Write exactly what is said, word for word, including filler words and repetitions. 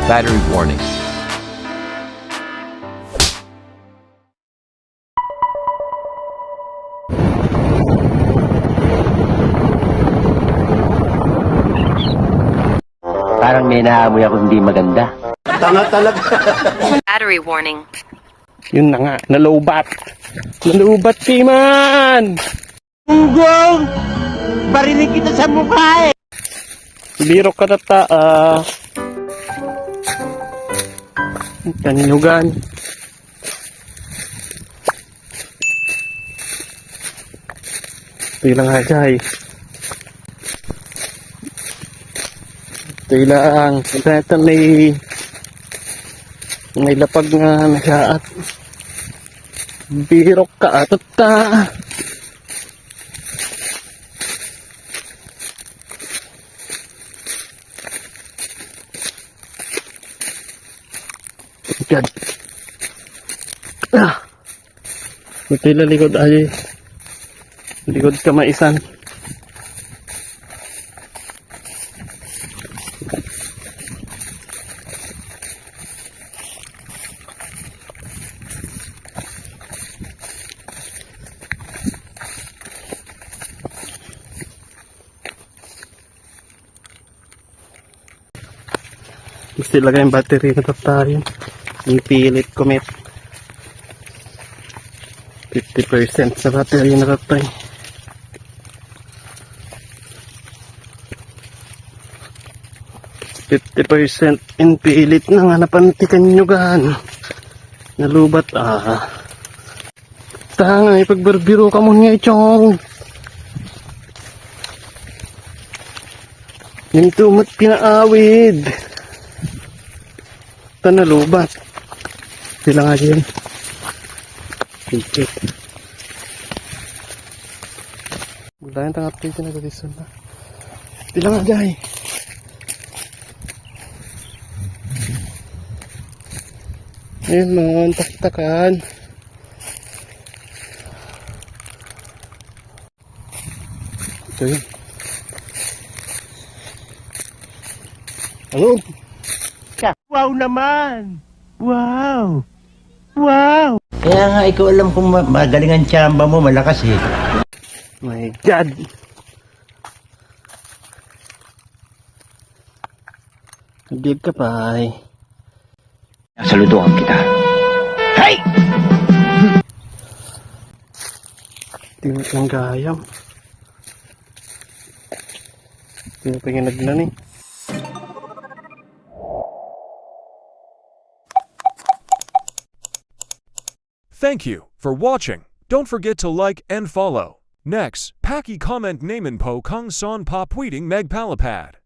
Battery warning. Parang may naamoy ako hindi maganda. Tanga talaga. Battery warning. Yun na nga, nalobat. Nalobat si man! Gunggong! Bariling kita sa mukha eh! Birok ka tata, ah. Tanyugan. Bilang aja eh. Ito lang. Ito, ito may, may lapag nga nagaat. Birok ka, atot ta. God. Ah. Ito yung likod ay. Likod kamaisan. Gusto ilagay yung battery na tatay. Yung pilit ko, met. Fifty percent sa battery na tatay. Fifty percent in pilit na nga napantikan nyo gan. Nalubat, ah. Tanga, ipagbarbiro ka mo niya, Chong. Minto met pinaawid. Ta nalubat. Sila nga dyan. Picture. Gulayan tang update na gadison na. Sila nga dyan. Ayun, mga taktakan. Ito yun. Hello? Wow naman! Wow! Wow! Kaya nga, ikaw alam kung ma-, magaling ang tsamba mo, malakas eh. My God! Agid ka pa eh. Saludoan kita. Hey! Tingnan ng gayam. Tingnan pa yung nagnan eh. Thank you for watching. Don't forget to like and follow. Next, paki-comment naman po kung saan pa pwedeng magpalapad.